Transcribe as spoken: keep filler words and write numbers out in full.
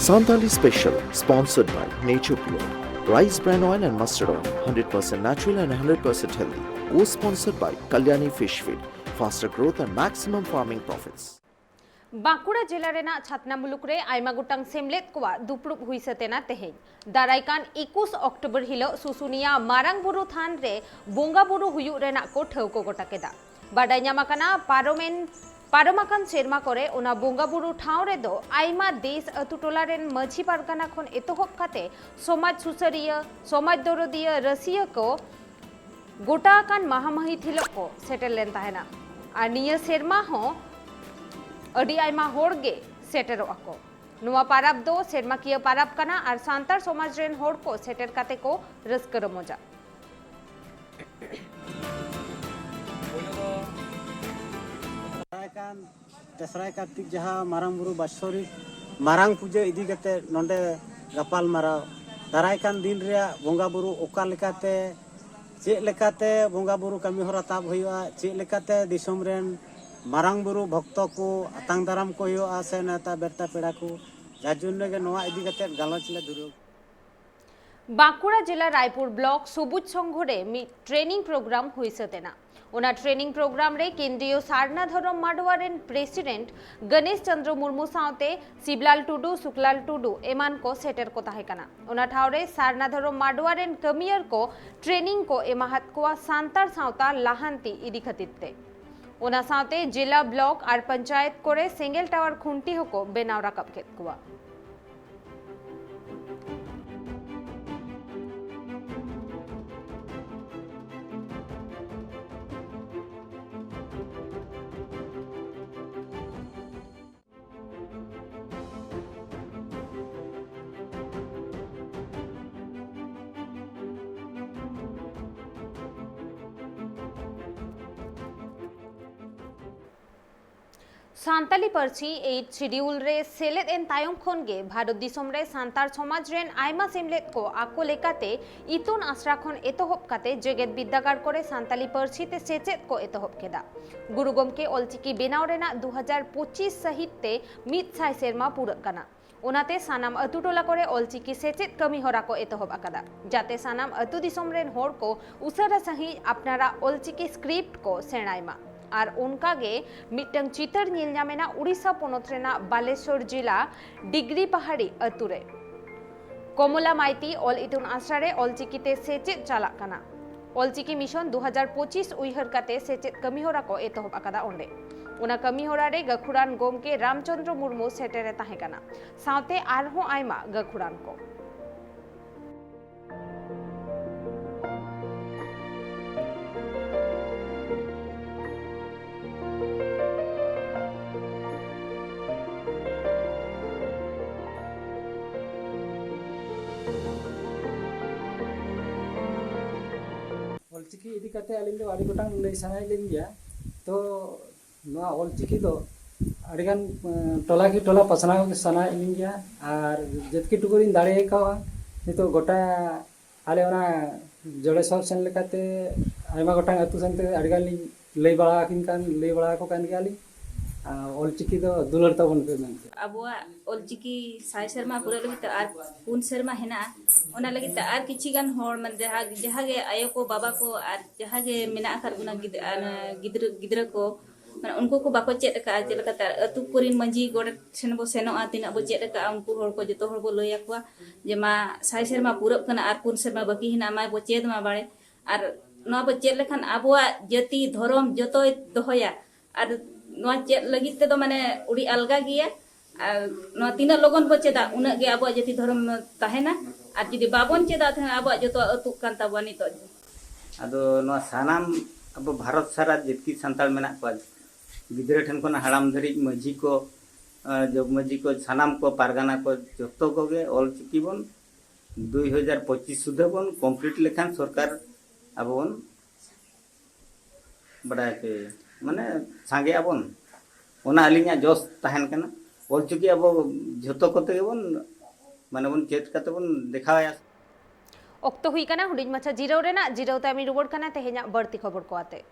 Santali Special, sponsored by Nature Pure, Rice Bran Oil and Mustard Oil, hundred percent natural and hundred percent healthy. Co-sponsored by Kalyani Fish Feed, faster growth and maximum farming profits. Bankura ᱡᱮᱞᱟ ᱨᱮᱱᱟᱜ ᱪᱷᱟᱛᱱᱟ ᱢᱩᱞᱩᱠ ᱨᱮ ᱟᱭᱢᱟ ᱜᱚᱴᱟᱝ ᱥᱮᱢᱞᱮᱫ ᱠᱚᱣᱟᱜ ᱫᱩᱯᱲᱩᱵ ᱦᱩᱭ ᱥᱟᱹᱛ ᱮᱱᱟ ᱛᱮᱦᱮᱧ᱾ ᱫᱟᱨᱟᱭ ᱠᱟᱱ ᱮᱠᱩᱥ ᱚᱠᱴᱳᱵᱚᱨ ᱦᱤᱞᱚᱜ ᱥᱩᱥᱩᱱᱤᱭᱟ ᱢᱟᱨᱟᱝ ᱵᱩᱨᱩ ᱛᱷᱟᱱ ᱨᱮ ᱵᱚᱸᱜᱟ ᱵᱩᱨᱩ ᱦᱩᱭᱩᱜ ᱨᱮᱱᱟᱜ ᱠᱚ ᱴᱷᱟᱹᱣᱠᱟᱹ ᱜᱚᱴᱟ ᱠᱮᱫᱟ᱾ ᱵᱟᱰᱟᱭ ᱧᱟᱢ ᱟᱠᱟᱱᱟ, ᱯᱟᱨᱚᱢᱮᱱ, ᱯᱟᱨᱚᱢ ᱟᱠᱟᱱ ᱥᱮᱨᱢᱟ ᱠᱚᱨᱮ ᱚᱱᱟ ᱵᱚᱸᱜᱟ ᱵᱩᱨᱩ ᱴᱷᱟᱶ ᱨᱮᱫᱚ ᱟᱭᱢᱟ ᱫᱮᱥ ᱟᱹᱛᱩ ᱴᱚᱞᱟ ᱨᱮᱱ ᱢᱟᱹᱡᱷᱤ ᱯᱟᱨᱜᱟᱱᱟ ᱠᱷᱚᱱ ᱮᱛᱚᱦᱚᱵ ᱠᱟᱛᱮ ᱥᱚᱢᱟᱡᱽ ᱥᱩᱥᱟᱹᱨᱤᱭᱟᱹ, ᱥᱚᱢᱟᱡᱽ ᱫᱚᱨᱚᱫᱤᱭᱟᱹ, ᱨᱟᱹᱥᱤᱭᱟᱹ ᱠᱚ ᱜᱚᱴᱟ ᱟᱠᱟᱱ ᱢᱟᱦᱟ ᱢᱟᱹᱦᱤᱛ ᱦᱤᱞᱚᱜ ᱠᱚ ᱥᱮᱴᱮᱨ ᱞᱮᱱ ᱛᱟᱦᱮᱱᱟ᱾ ᱟᱨ ᱱᱤᱭᱟᱹ ᱥᱮᱨᱢᱟ ᱦᱚᱸ ᱟᱹᱰᱤ ᱟᱭᱢᱟ ᱦᱚᱲ ᱜᱮ ᱥᱮᱴᱮᱨᱚᱜ ᱟᱠᱚ᱾ ᱱᱚᱣᱟ ᱯᱟᱨᱟᱵᱽ ᱫᱚ ᱥᱮᱨᱢᱟᱠᱤᱭᱟᱹ ᱯᱟᱨᱟᱵᱽ ᱠᱟᱱᱟ ᱟᱨ ᱥᱟᱱᱛᱟᱲ ᱥᱚᱢᱟᱡᱽ ᱨᱮᱱ ᱦᱚᱲ ᱠᱚ ᱥᱮᱴᱮᱨ ᱠᱟᱛᱮ ᱠᱚ ᱨᱟᱹᱥᱠᱟᱹ ᱨᱚᱢᱚᱡᱟ᱾ ᱫᱟᱨᱟᱭ ᱠᱟᱱ ᱛᱮᱥᱨᱟᱭ ᱠᱟᱨᱛᱤᱠ ᱡᱟᱦᱟᱸ ᱢᱟᱨᱟᱝ ᱵᱩᱨᱩ ᱵᱟᱛᱥᱚᱨᱤᱠ ᱢᱟᱨᱟᱝ ᱯᱩᱡᱟᱹ ᱤᱫᱤ ᱠᱟᱛᱮ ᱱᱚᱰᱮ ᱜᱟᱯᱟᱞ ᱢᱟᱨᱟᱣ, ᱫᱟᱨᱟᱭ ᱠᱟᱱ ᱫᱤᱱ ᱨᱮᱭᱟᱜ ᱵᱚᱸᱜᱟ ᱵᱩᱨᱩ ᱚᱠᱟ ᱞᱮᱠᱟᱛᱮ, ᱪᱮᱫ ᱞᱮᱠᱟᱛᱮ ᱵᱚᱸᱜᱟ ᱵᱩᱨᱩ ᱠᱟᱹᱢᱤ ᱦᱚᱨᱟ ᱛᱟᱵ ᱦᱩᱭᱩᱜᱼᱟ, ᱪᱮᱫ ᱞᱮᱠᱟᱛᱮ ᱫᱤᱥᱚᱢ ᱨᱮᱱ ᱢᱟᱨᱟᱝ ᱵᱩᱨᱩ ᱵᱷᱚᱠᱛᱚ ᱠᱚ ᱟᱛᱟᱝ ᱫᱟᱨᱟᱢ ᱠᱚ ᱦᱩᱭᱩᱜᱼᱟ, ᱥᱮ ᱱᱮᱣᱛᱟ ᱵᱮᱨᱛᱟ ᱯᱮᱲᱟ ᱠᱚ, ᱡᱟᱨ ᱡᱚᱱᱱᱚ ᱜᱮ ᱱᱚᱣᱟ ᱤᱫᱤ ᱠᱟᱛᱮ ᱜᱟᱞᱚᱪ ᱞᱮ ᱫᱷᱩᱨᱟᱹᱣ᱾ ᱵᱟᱸᱠᱩᱲᱟ ᱡᱮᱞᱟ ᱨᱟᱭᱯᱩᱨ ᱵᱞᱚᱠ ᱥᱚᱵᱩᱡ ᱥᱚᱝᱜᱷᱚ ᱨᱮ ᱢᱤᱫ ᱴᱨᱮᱱᱤᱝ ᱯᱨᱳᱜᱨᱟᱢ ᱦᱩᱭ ᱥᱟᱹᱛ ᱮᱱᱟ᱾ ᱚᱱᱟ ᱴᱨᱮᱱᱤᱝ ᱯᱨᱳᱜᱨᱟᱢ ᱨᱮ ᱠᱮᱱᱫᱨᱤᱭᱚ ᱥᱟᱨᱱᱟ ᱫᱷᱚᱨᱚᱢ ᱢᱟᱰᱣᱟ ᱨᱮᱱ ᱯᱨᱮᱥᱤᱰᱮᱱᱴ ᱜᱚᱱᱮᱥ ᱪᱚᱱᱫᱨᱚ ᱢᱩᱨᱢᱩ ᱥᱟᱶᱛᱮ ᱥᱤᱵᱞᱟᱞ ᱴᱩᱰᱩ, ᱥᱩᱠᱞᱟᱞ ᱴᱩᱰᱩ ᱮᱢᱟᱱ ᱠᱚ ᱥᱮᱴᱮᱨ ᱠᱚ ᱛᱟᱦᱮᱸ ᱠᱟᱱᱟ᱾ ᱚᱱᱟ ᱴᱷᱟᱶ ᱨᱮ ᱥᱟᱨᱱᱟ ᱫᱷᱚᱨᱚᱢ ᱢᱟᱰᱣᱟ ᱨᱮᱱ ᱠᱟᱹᱢᱤᱭᱟᱹᱨ ᱠᱚ ᱴᱨᱮᱱᱤᱝ ᱠᱚ ᱮᱢᱟᱦᱟᱫ ᱠᱚᱣᱟ ᱥᱟᱱᱛᱟᱲ ᱥᱟᱶᱛᱟ ᱞᱟᱦᱟᱱᱛᱤ ᱤᱫᱤ ᱠᱷᱟᱹᱛᱤᱨ ᱛᱮ᱾ ᱚᱱᱟ ᱥᱟᱶᱛᱮ ᱡᱮᱞᱟ, ᱵᱞᱚᱠ ᱟᱨ ᱯᱚᱧᱪᱟᱭᱮᱛ ᱠᱚᱨᱮ ᱥᱮᱸᱜᱮᱞ ᱴᱟᱣᱟᱨ ᱠᱷᱩᱱᱴᱤ ᱦᱚᱸᱠᱚ ᱵᱮᱱᱟᱣ ᱨᱟᱠᱟᱵ ᱠᱮᱫ ᱠᱚᱣᱟ᱾ ᱥᱟᱱᱛᱟᱞᱤ ᱯᱟᱹᱨᱥᱤ ᱮᱭᱤᱴ ᱥᱤᱰᱤᱭᱩᱞ ᱨᱮ ᱥᱮᱞᱮᱫ ᱮᱱ ᱛᱟᱭᱚᱢ ᱠᱷᱚᱱ ᱜᱮ ᱵᱷᱟᱨᱚᱛ ᱫᱤᱥᱚᱢ ᱨᱮ ᱥᱟᱱᱛᱟᱲ ᱥᱚᱢᱟᱡᱽ ᱨᱮᱱ ᱟᱭᱢᱟ ᱥᱮᱢᱞᱮᱫ ᱠᱚ ᱟᱠᱚ ᱞᱮᱠᱟᱛᱮ ᱤᱛᱩᱱ ᱟᱥᱲᱟ ᱠᱷᱚᱱ ᱮᱛᱚᱦᱚᱵ ᱠᱟᱛᱮ ᱡᱮᱜᱮᱛ ᱵᱤᱨᱫᱟᱹᱜᱟᱲ ᱠᱚᱨᱮ ᱥᱟᱱᱛᱟᱞᱤ ᱯᱟᱹᱨᱥᱤ ᱛᱮ ᱥᱮᱪᱮᱫ ᱠᱚ ᱮᱛᱚᱦᱚᱵ ᱠᱮᱫᱟ᱾ ᱜᱩᱨᱩ ᱜᱚᱢᱠᱮ ᱚᱞᱪᱤᱠᱤ ᱵᱮᱱᱟᱣ ᱨᱮᱱᱟᱜ ᱫᱩ ᱦᱟᱡᱟᱨ ᱯᱚᱸᱪᱤᱥ ᱥᱟᱹᱦᱤᱛ ᱛᱮ ᱢᱤᱫ ᱥᱟᱭ ᱥᱮᱨᱢᱟ ᱯᱩᱨᱟᱹᱜ ᱠᱟᱱᱟ᱾ ᱚᱱᱟᱛᱮ ᱥᱟᱱᱟᱢ ᱟᱹᱛᱩ ᱴᱚᱞᱟ ᱠᱚᱨᱮ ᱚᱞᱪᱤᱠᱤ ᱥᱮᱪᱮᱫ ᱠᱟᱹᱢᱤ ᱦᱚᱨᱟ ᱠᱚ ᱮᱛᱚᱦᱚᱵ ᱟᱠᱟᱫᱟ, ᱡᱟᱛᱮ ᱥᱟᱱᱟᱢ ᱟᱹᱛᱩ ᱫᱤᱥᱚᱢ ᱨᱮᱱ ᱦᱚᱲ ᱠᱚ ᱩᱥᱟᱹᱨᱟ ᱥᱟᱺᱦᱤᱡ ᱟᱯᱱᱟᱨᱟᱜ ᱚᱞᱪᱤᱠᱤ ᱥᱠᱨᱤᱯᱴ ᱠᱚ ᱥᱮᱬᱟᱭ ᱢᱟ᱾ ᱟᱨ ᱚᱱᱠᱟ ᱜᱮ ᱢᱤᱫᱴᱟᱝ ᱪᱤᱛᱟᱹᱨ ᱧᱮᱞ ᱧᱟᱢ ᱮᱱᱟ ᱩᱲᱤᱥᱥᱟ ᱯᱚᱱᱚᱛ ᱨᱮᱱᱟᱜ ᱵᱟᱞᱮᱥᱚᱨ ᱡᱤᱞᱟ ᱰᱤᱜᱽᱨᱤ ᱯᱟᱦᱟᱲᱤ ᱟᱹᱛᱩ ᱨᱮ᱾ ᱠᱚᱢᱚᱞᱟ ᱢᱟᱭᱛᱤ ᱚᱞ ᱤᱛᱩᱱ ᱟᱥᱲᱟ ᱨᱮ ᱚᱞᱪᱤᱠᱤ ᱛᱮ ᱥᱮᱪᱮᱫ ᱪᱟᱞᱟᱜ ᱠᱟᱱᱟ᱾ ᱚᱞᱪᱤᱠᱤ ᱢᱤᱥᱚᱱ ᱫᱩ ᱦᱟᱡᱟᱨ ᱯᱚᱸᱪᱤᱥ ᱩᱭᱦᱟᱹᱨ ᱠᱟᱛᱮ ᱥᱮᱪᱮᱫ ᱠᱟᱹᱢᱤ ᱦᱚᱨᱟ ᱠᱚ ᱮᱛᱚᱦᱚᱵ ᱟᱠᱟᱫᱟ ᱚᱸᱰᱮ᱾ ᱚᱱᱟ ᱠᱟᱹᱢᱤ ᱦᱚᱨᱟ ᱨᱮ ᱜᱟᱹᱠᱷᱩᱲᱟᱱ ᱜᱚᱢᱠᱮ ᱨᱟᱢᱪᱚᱸᱫᱽᱨᱚ ᱢᱩᱨᱢᱩ ᱥᱮᱴᱮᱨᱮ ᱛᱟᱦᱮᱸ ᱠᱟᱱᱟ, ᱥᱟᱶᱛᱮ ᱟᱨᱦᱚᱸ ᱟᱭᱢᱟ ᱜᱟᱹᱠᱷᱩᱲᱟᱱ ᱠᱚ᱾ ᱚᱞᱪᱤᱠᱤ ᱤᱫᱤ ᱠᱟᱛᱮ ᱟᱹᱞᱤᱧ ᱫᱚ ᱟᱹᱰᱤ ᱜᱚᱴᱟᱝ ᱞᱟᱹᱭ ᱥᱟᱱᱟᱭᱮᱫ ᱞᱤᱧ ᱜᱮᱭᱟ᱾ ᱛᱚ ᱱᱚᱣᱟ ᱚᱞᱪᱤᱠᱤ ᱫᱚ ᱟᱹᱰᱤᱜᱟᱱ ᱴᱚᱞᱟ ᱠᱤ ᱴᱚᱞᱟ ᱯᱟᱥᱱᱟᱣ ᱥᱟᱱᱟᱭᱮᱫ ᱞᱤᱧ ᱜᱮᱭᱟ᱾ ᱟᱨ ᱡᱮᱛᱠᱤ ᱴᱩᱠᱩ ᱞᱤᱧ ᱫᱟᱲᱮ ᱠᱟᱣᱟ, ᱱᱤᱛᱚᱜ ᱜᱚᱴᱟ ᱟᱞᱮ ᱚᱱᱟ ᱡᱚᱲᱮᱥᱚᱨ ᱥᱮᱱ ᱞᱮᱠᱟᱛᱮ ᱟᱭᱢᱟ ᱜᱚᱴᱟᱝ ᱟᱹᱛᱩ ᱥᱮᱱᱛᱮ ᱟᱹᱰᱤᱜᱟᱱ ᱞᱤᱧ ᱞᱟᱹᱭ ᱵᱟᱲᱟ ᱟᱹᱠᱤᱱ ᱠᱟᱱ ᱞᱟᱹᱭ ᱵᱟᱲᱟ ᱟᱠᱚ ᱠᱟᱱ ᱜᱮᱭᱟᱞᱤᱧ᱾ ᱟᱨ ᱚᱞᱪᱤᱠᱤ ᱫᱚ ᱫᱩᱞᱟᱹᱲ ᱛᱟᱵᱚᱱ ᱯᱮ ᱢᱮᱱᱛᱮ᱾ ᱟᱵᱚᱣᱟᱜ ᱚᱞᱪᱤᱠᱤ ᱥᱟᱭ ᱥᱮᱨᱢᱟ ᱯᱩᱨᱟᱹᱜ ᱞᱟᱹᱜᱤᱫ ᱛᱮ ᱟᱨ ᱯᱩᱱ ᱥᱮᱨᱢᱟ ᱦᱮᱱᱟᱜᱼᱟ᱾ ᱚᱱᱟ ᱞᱟᱹᱜᱤᱫ ᱛᱮ ᱟᱨ ᱠᱤᱪᱷᱤ ᱜᱟᱱ ᱦᱚᱲ, ᱢᱟᱱᱮ ᱡᱟᱦᱟᱸ ᱡᱟᱦᱟᱸ ᱜᱮ ᱟᱭᱳ ᱠᱚ, ᱵᱟᱵᱟ ᱠᱚ ᱟᱨ ᱡᱟᱦᱟᱸ ᱜᱮ ᱢᱮᱱᱟᱜ ᱟᱠᱟᱫ ᱵᱚᱱᱟ ᱜᱤᱫᱽ- ᱟᱨ ᱜᱤᱫᱽᱨᱟᱹ ᱜᱤᱫᱽᱨᱟᱹ ᱠᱚ, ᱢᱟᱱᱮ ᱩᱱᱠᱩ ᱠᱚ ᱵᱟᱠᱚ ᱪᱮᱫ ᱟᱠᱟᱫᱼᱟ᱾ ᱪᱮᱫ ᱞᱮᱠᱟᱛᱮ ᱟᱨ ᱟᱹᱛᱩ ᱠᱚᱨᱮᱱ ᱢᱟᱺᱡᱷᱤ ᱜᱚᱰᱮᱛ ᱴᱷᱮᱱ ᱵᱚ ᱥᱮᱱᱚᱜᱼᱟ, ᱛᱤᱱᱟᱹᱜ ᱵᱚ ᱪᱮᱫ ᱟᱠᱟᱫᱼᱟ ᱩᱱᱠᱩ ᱦᱚᱲ ᱠᱚ ᱡᱚᱛᱚ ᱦᱚᱲ ᱵᱚ ᱞᱟᱹᱭ ᱟᱠᱚᱣᱟ ᱡᱮ ᱢᱟ ᱥᱟᱭ ᱥᱮᱨᱢᱟ ᱯᱩᱨᱟᱹᱜ ᱠᱟᱱᱟ ᱟᱨ ᱯᱩᱱ ᱥᱮᱨᱢᱟ ᱵᱟᱹᱠᱤ ᱦᱮᱱᱟᱜᱼᱟ, ᱢᱟ ᱵᱚ ᱪᱮᱫ ᱢᱟ ᱵᱟᱲᱮ᱾ ᱟᱨ ᱱᱚᱣᱟ ᱵᱚ ᱪᱮᱫ ᱞᱮᱠᱷᱟᱱ ᱟᱵᱚᱣᱟᱜ ᱡᱟᱹᱛᱤ ᱫᱷᱚᱨᱚᱢ ᱡᱚᱛᱚᱭ ᱫᱚᱦᱚᱭᱟ᱾ ᱟᱨ ᱱᱚᱣᱟ ᱪᱮᱫ ᱞᱟᱹᱜᱤᱫ ᱛᱮᱫᱚ ᱢᱟᱱᱮ ᱟᱹᱰᱤ ᱟᱞᱜᱟ ᱜᱮᱭᱟ᱾ ᱟᱨ ᱱᱚᱣᱟ ᱛᱤᱱᱟᱹᱜ ᱞᱚᱜᱚᱱ ᱵᱚ ᱪᱮᱫᱟ ᱩᱱᱟᱹᱜ ᱜᱮ ᱟᱵᱚᱣᱟᱜ ᱡᱟᱹᱛᱤ ᱫᱷᱚᱨᱚᱢ ᱛᱟᱦᱮᱱᱟ᱾ ᱟᱨ ᱡᱩᱫᱤ ᱵᱟᱵᱚᱱ ᱪᱮᱫᱟ ᱛᱟᱦᱮᱱᱟ ᱟᱵᱚᱣᱟᱜ ᱡᱚᱛᱚᱣᱟᱜ ᱟᱹᱛᱩᱜ ᱠᱟᱱ ᱛᱟᱵᱚᱱᱟ ᱱᱤᱛᱚᱜ᱾ ᱟᱫᱚ ᱱᱚᱣᱟ ᱥᱟᱱᱟᱢ ᱟᱵᱚ ᱵᱷᱟᱨᱚᱛ ᱥᱟᱨᱟ ᱡᱟᱹᱛᱤ ᱥᱟᱱᱛᱟᱲ ᱢᱮᱱᱟᱜ ᱠᱚᱣᱟ, ᱜᱤᱫᱽᱨᱟᱹ ᱴᱷᱮᱱ ᱠᱷᱚᱱ ᱦᱟᱲᱟᱢ ᱫᱷᱟᱹᱨᱤᱡ, ᱢᱟᱹᱡᱷᱤ ᱠᱚ, ᱡᱚᱜᱽ ᱢᱟᱹᱡᱷᱤ ᱠᱚ, ᱥᱟᱱᱟᱢ ᱠᱚ, ᱯᱟᱨᱜᱟᱱᱟ ᱠᱚ, ᱡᱚᱛᱚ ᱠᱚᱜᱮ ᱚᱞᱪᱤᱠᱤ ᱵᱚᱱ ᱫᱩᱭ ᱦᱟᱡᱟᱨ ᱯᱚᱸᱪᱤᱥ ᱥᱩᱫᱷᱟᱹ ᱵᱚᱱ ᱠᱚᱢᱯᱞᱤᱴ ᱞᱮᱠᱷᱟᱱ ᱥᱚᱨᱠᱟᱨ ᱟᱵᱚ ᱵᱚᱱ ᱵᱟᱰᱟᱭ ᱦᱚᱪᱚᱭᱮᱭᱟ, ᱢᱟᱱᱮ ᱥᱟᱸᱜᱮᱜ ᱟᱵᱚᱱ᱾ ᱚᱱᱟ ᱟᱹᱞᱤᱧᱟᱜ ᱡᱚᱥ ᱛᱟᱦᱮᱱ ᱠᱟᱱᱟ᱾ ᱚᱞᱪᱤᱠᱤ ᱟᱵᱚ ᱡᱷᱚᱛᱚ ᱠᱚᱛᱮ ᱜᱮᱵᱚᱱ, ᱢᱟᱱᱮ, ᱵᱚᱱ ᱪᱮᱫ ᱠᱟᱛᱮ ᱵᱚᱱ ᱫᱮᱠᱷᱟᱣᱟᱭᱟ᱾ ᱚᱠᱛᱚ ᱦᱩᱭ ᱠᱟᱱᱟ ᱦᱩᱰᱤᱧ ᱢᱟᱪᱷᱟ ᱡᱤᱨᱟᱹᱣ ᱨᱮᱱᱟᱜ᱾ ᱡᱤᱨᱟᱹᱣ ᱛᱟᱭᱚᱢᱤᱧ ᱨᱩᱣᱟᱹᱲ ᱠᱟᱱᱟ ᱛᱮᱦᱮᱧᱟᱜ ᱵᱟᱹᱲᱛᱤ ᱠᱷᱚᱵᱚᱨ ᱠᱚ ᱟᱛᱮ᱾